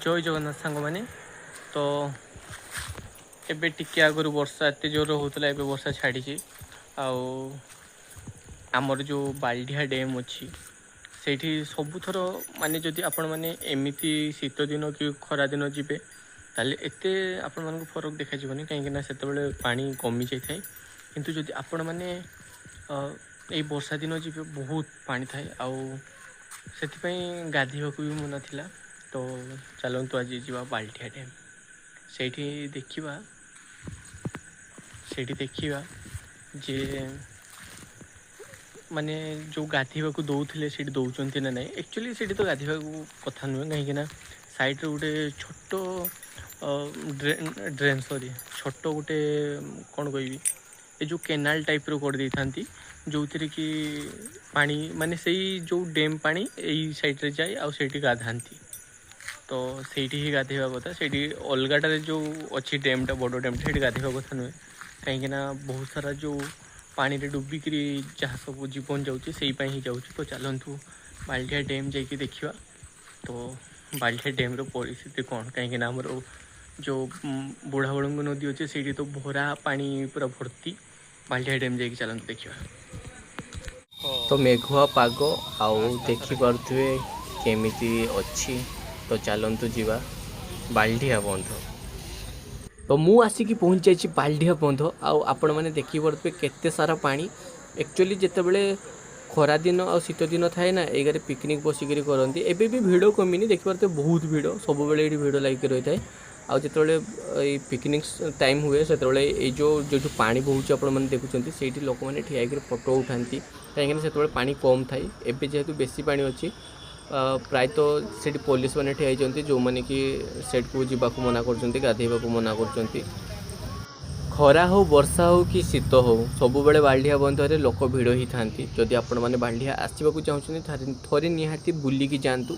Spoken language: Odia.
ଜୟ ଜଗନ୍ନାଥ ସାଙ୍ଗମାନେ। ତ ଏବେ ଟିକେ ଆଗରୁ ବର୍ଷା ଏତେ ଜୋରରେ ହେଉଥିଲା, ଏବେ ବର୍ଷା ଛାଡ଼ିଛି। ଆଉ ଆମର ଯେଉଁ ବାଲଡିହା ଡ୍ୟାମ୍ ଅଛି, ସେଇଠି ସବୁଥର ମାନେ ଯଦି ଆପଣମାନେ ଏମିତି ଶୀତ ଦିନ କି ଖରା ଦିନ ଯିବେ, ତାହେଲେ ଏତେ ଆପଣମାନଙ୍କୁ ଫରକ ଦେଖାଯିବନି, କାହିଁକିନା ସେତେବେଳେ ପାଣି କମି ଯାଇଥାଏ। କିନ୍ତୁ ଯଦି ଆପଣମାନେ ଏଇ ବର୍ଷା ଦିନ ଯିବେ, ବହୁତ ପାଣି ଥାଏ ଆଉ ସେଥିପାଇଁ ଗାଧୋଇବାକୁ ବି ମନା ଥିଲା। ତ ଚାଲନ୍ତୁ, ଆଜି ଯିବା ବାଲଟିଆ ଡ୍ୟାମ୍। ସେଇଠି ଦେଖିବା ଯେ ମାନେ ଯେଉଁ ଗାଧୋଇବାକୁ ଦେଉଥିଲେ, ସେଇଠି ଦେଉଛନ୍ତି ନା ନାହିଁ। ଆକ୍ଚୁଆଲି ସେଇଠି ତ ଗାଧୋଇବାକୁ କଥା ନୁହେଁ, କାହିଁକିନା ସାଇଡ଼୍ରେ ଗୋଟେ ଛୋଟ ଡ୍ରେନ୍, ଡ୍ରେନ୍ ସରି, ଛୋଟ ଗୋଟେ କ'ଣ କହିବି, ଏ ଯେଉଁ କେନାଲ ଟାଇପ୍ର କରିଦେଇଥାନ୍ତି, ଯେଉଁଥିରେ କି ପାଣି ମାନେ ସେଇ ଯେଉଁ ଡ୍ୟାମ୍ ପାଣି ଏଇ ସାଇଡ଼୍ରେ ଯାଏ ଆଉ ସେଇଠି ଗାଧାନ୍ତି। ତ ସେଇଠି ହିଁ ଗାଧୋଇବା କଥା। ସେଇଠି ଅଲଗାଟାରେ ଯେଉଁ ଅଛି ଡ୍ୟାମ୍ଟା, ବଡ଼ ଡ୍ୟାମ୍ଟା, ସେଇଠି ଗାଧୋଇବା କଥା ନୁହେଁ, କାହିଁକିନା ବହୁତ ସାରା ଯେଉଁ ପାଣିରେ ଡୁବିକିରି ଯାହା ସବୁ ଜୀବନ ଯାଉଛି, ସେଇ ପାଇଁ ହିଁ ଯାଉଛି। ତ ଚାଲନ୍ତୁ, ବାଲଟିଆ ଡ୍ୟାମ୍ ଯାଇକି ଦେଖିବା ତ ବାଲଟିଆ ଡ୍ୟାମ୍ର ପରିସ୍ଥିତି କ'ଣ, କାହିଁକିନା ଆମର ଯେଉଁ ବୁଢ଼ାବଳଙ୍ଗ ନଦୀ ଅଛି, ସେଇଠି ତ ଭରା ପାଣି ପୁରା ଭର୍ତ୍ତି। ବାଲଟିଆ ଡ୍ୟାମ୍ ଯାଇକି ଚାଲନ୍ତୁ ଦେଖିବା। ତ ମେଘୁଆ ପାଗ ଆଉ ଦେଖିପାରୁଥିବେ କେମିତି ଅଛି। ତ ଚାଲନ୍ତୁ ଯିବା ବାଲଡିହା ବନ୍ଧ। ତ ମୁଁ ଆସିକି ପହଞ୍ଚି ଯାଇଛି ବାଲଡିହା ବନ୍ଧ ଆଉ ଆପଣମାନେ ଦେଖିପାରୁଥିବେ କେତେ ସାରା ପାଣି। ଆକ୍ଚୁଆଲି ଯେତେବେଳେ ଖରା ଦିନ ଆଉ ଶୀତ ଦିନ ଥାଏ ନା, ଏଇ ଗାରେ ପିକନିକ୍ ବସିକିରି କରନ୍ତି। ଏବେ ବି ଭିଡ଼ କମିନି, ଦେଖିପାରୁଥିବେ ବହୁତ ଭିଡ଼, ସବୁବେଳେ ଏଇଠି ଭିଡ଼ ଲାଗିକି ରହିଥାଏ। ଆଉ ଯେତେବେଳେ ଏଇ ପିକନିକ୍ ଟାଇମ୍ ହୁଏ, ସେତେବେଳେ ଏଇ ଯେଉଁଠୁ ପାଣି ବହୁଛି ଆପଣମାନେ ଦେଖୁଛନ୍ତି, ସେଇଠି ଲୋକମାନେ ଠିଆ ହେଇକିରି ଫଟୋ ଉଠାନ୍ତି, କାହିଁକିନା ସେତେବେଳେ ପାଣି କମ୍ ଥାଏ। ଏବେ ଯେହେତୁ ବେଶୀ ପାଣି ଅଛି, ପ୍ରାୟତଃ ସେଇଠି ପୋଲିସ ମାନେ ଠିଆ ହେଇଛନ୍ତି, ଯେଉଁମାନେ କି ସେଇଠିକୁ ଯିବାକୁ ମନା କରୁଛନ୍ତି, ଗାଧେଇବାକୁ ମନା କରୁଛନ୍ତି। ଖରା ହଉ, ବର୍ଷା ହଉ କି ଶୀତ ହଉ, ସବୁବେଳେ ବାଲଡିହା ବନ୍ଧରେ ଲୋକ ଭିଡ଼ ହେଇଥାନ୍ତି। ଯଦି ଆପଣମାନେ ବାଲଡିହା ଆସିବାକୁ ଚାହୁଁଛନ୍ତି, ଥରେ ଥରେ ନିହାତି ବୁଲିକି ଯାଆନ୍ତୁ।